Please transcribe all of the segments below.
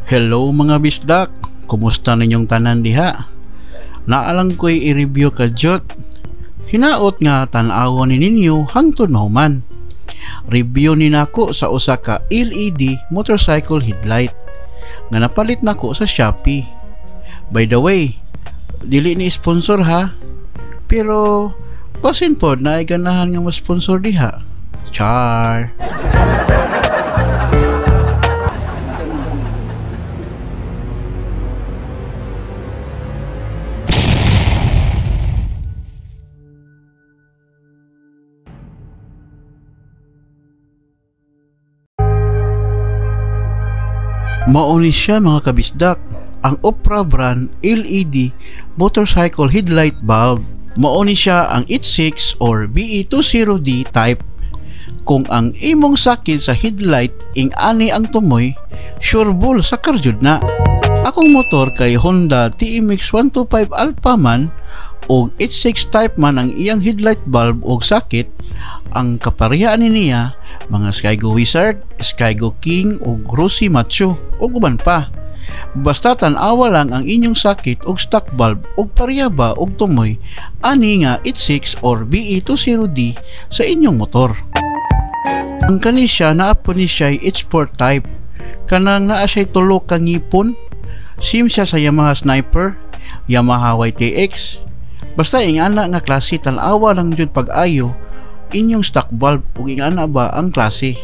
Hello mga bisdak, kumusta ninyong tanan diha? Naalang ko'y i-review ka jot. Hinaot nga tan-awon ni ninyo hangtod mahuman. Review ni nako sa usa ka LED motorcycle headlight nga napalit nako sa Shopee. By the way, dili ni sponsor ha, pero basin pod na ganahan nga mo sponsor diha. Char. Mao ni siya mga kabisdak, ang Opera brand LED motorcycle headlight bulb. Mao ni siya ang 86 or BE20D type. Kung ang imong sakit sa headlight ing ani ang tumoy, sure bull sa jud na. Akong motor kay Honda TMX 125 Alpha man og 86 type man ang iyang headlight bulb og sakit. Ang kapareha ani niya mga Skygo Wizard, Skygo King ug Rossi Macho ug uban pa. Basta tan-awa lang ang inyong sakit og stock bulb og pareha ba og tumoy ani nga 86 or BE20D sa inyong motor. Ang kani siya naa po ni siya H4 type. Kanang naa siya tulo ka ngipon. Sim siya sa Yamaha Sniper, Yamaha YTX. Basta ingana nga klase, tan-awa lang jud pag-ayo inyong stock bulb ug ingana ba ang klase.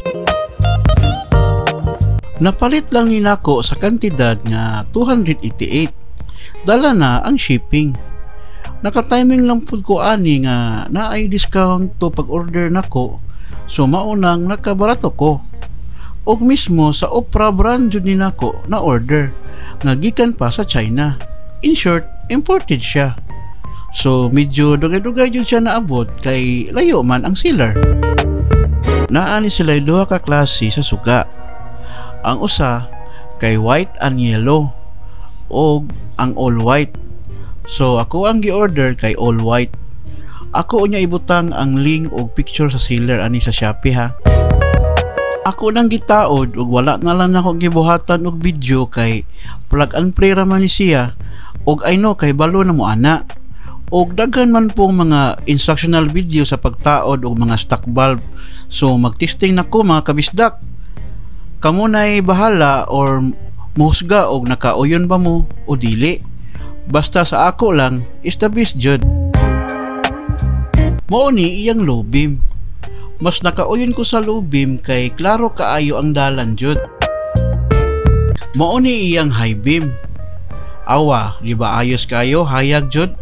Napalit lang ni nako sa kantidad nga 288. Dala na ang shipping. Naka-timing lang pud ko ani nga naay discount to pag-order nako, so maunang nakabarato ko. Og mismo sa Opera brand jud ni nako na order nga gikan pa sa China. In short, imported siya. So medyo dugay-dugay jud siya naabot kay layo man ang seller. Naa ni sila duha ka klase sa suga. Ang usa kay white and yellow og ang all white. So ako ang gi-order kay all white. Ako unya ibutang ang link og picture sa seller ani sa Shopee ha. Ako nang gitaod og wala na lang nako gibuhatan og video kay plug and play ra man ni siya og I know kay balo na mo ana. Og daghan man pong mga instructional video sa pagtaod og mga stock bulb. So magtesting nako mga kabisdak. Kamo na'y bahala or muhusga og nakauyon ba mo o dili. Basta sa ako lang is the best jud. Mao ni iyang low beam. Mas nakauyon ko sa low beam kay klaro kaayo ang dalan jud. Mao ni iyang high beam. Awa, di ba ayos kayo hayag jud?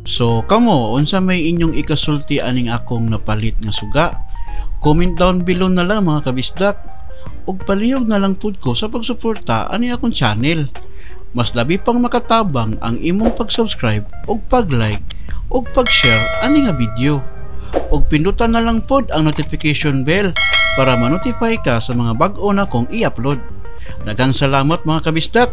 So kamo, unsa may inyong ikasulti aning akong napalit nga suga? Comment down below na lang mga kabisdak. Ug palihog na lang pud ko sa pagsuporta ani akong channel. Mas labi pang makatabang ang imong pag-subscribe ug pag-like ug pag-share ani nga video. Ug pindutan na lang pod ang notification bell para ma-notify ka sa mga bag-o na kong i-upload. Daghang salamat mga kabisdak.